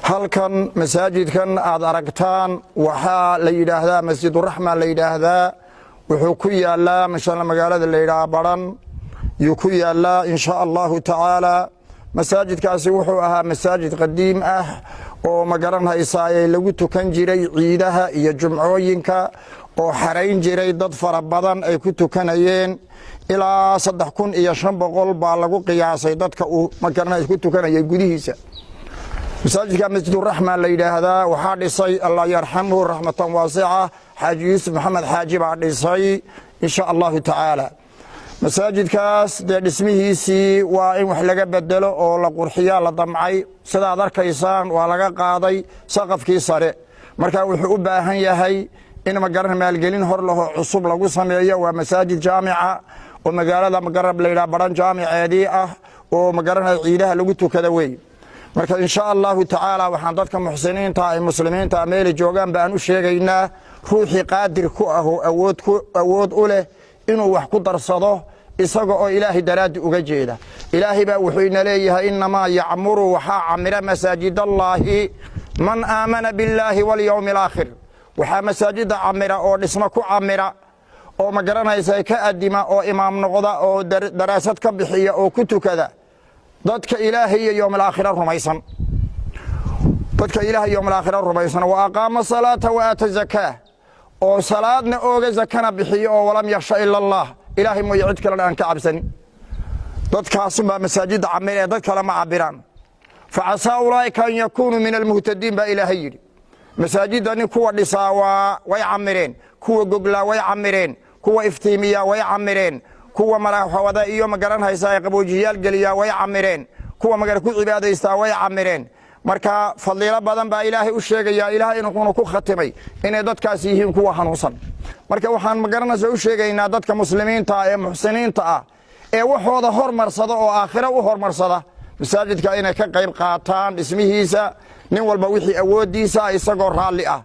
Halkan masaajidkan aad aragtaan waxaa la yidhaahdaa Masjiduraxma la yidhaahdaa. Wuxuu ku yaalaa masha magaalada la yidhaha Baran yuu ku yaalaa, insha Allahu tacaala. Masaajidkaasi wuxuu ahaa masaajid qadiim ah oo, ma garanhaysaaye, lagu tukan jiray ciidaha iyo jumcooyinka, oo xarayn jiray dad fara badan ay ku tukanayeen. Ilaa 3500 baa lagu qiyaasay dadka uu magaranay ku tukanayay gudihiisa. Masaajidka Masjiduraxma la yidhaahdaa waxaa dhisay, Allah yarxamhu raxmatan waasica, Xaaji Yuusuf Maxamed Xaaji baa dhisay, insha Allahu tacaala. Masaajidkaas dee dhismihiisii waa in wax laga bedelo oo la qurxiyaa la damcay. Sidaad arkaysaan, waa laga qaaday saqafkii sare. Marka wuxuu u baahan yahay in, magaran, maalgelin hor lahoo cusub lagu sameeyo. Waa masaajid jaamica oo magaalada magarab la yidhaha Baran jaamiceedii ah oo, magaranaya, ciidaha lagu tukada wey. Marka, insha Allahu tacaala, waxaan dadka muxsiniinta ee muslimiinta meelay joogaan ba aan u sheegaynaa, ruuxii qaadir ku ah oo awood u leh inuu wax ku darsado, isaga oo Ilaahay daraaddi uga jeeda. Ilaahay baa wuxuu ina leeyahay: "إنما يعمر", waxaa camira, "مساجد الله من آمن بالله واليوم الآخر". Waxaa masaajidda camira oo dhismo ku camira oo, ma garanaysa, ka adima oo imaam noqda oo daraasad ka bixiya oo ku tukada dadka Ilaahay iyo yowm alaakhira rumaysan, dadka Ilaahay yowm alaakhira rumaysan. "وأقام الصلاة وآتى الزكاة", oo salaadna ooga, zakana bixiyo, oo "ولم يخش إلا الله", Ilaahay mooye cid kalena aan ka cabsanin. Dadkaasunbaa masaajidda camir ee dad kale ma cabiraan. "فعسى أولئك أن يكونوا من المهتدين" baa Ilaahay yidhi. Masaajidda nin kuwa dhisaa waa way camireen, kuwa goglaa way camireen, kuwa iftiimiyaa way camireen, kuwa maraxwada iyo, ma garanhaysaa, ee qaboojiyaal geliyaa way camireen, kuwa magar ku cibaadaystaa way camireen. Marka fadiilo badan baa Ilaahay u sheegayaa. Ilaahay inuuna ku khatimay inay dadkaas yihiin kuwa hanuunsan. Marka waxaan, magaranaysa, u sheegaynaa dadka muslimiinta ah ee muxsiniinta ah ee waxooda hormarsada oo aakhiro u hormarsada, masaajidka inay ka qayb qaataan dhismihiisa, nin walba wixii awooddiisa, isagoo raalli ah.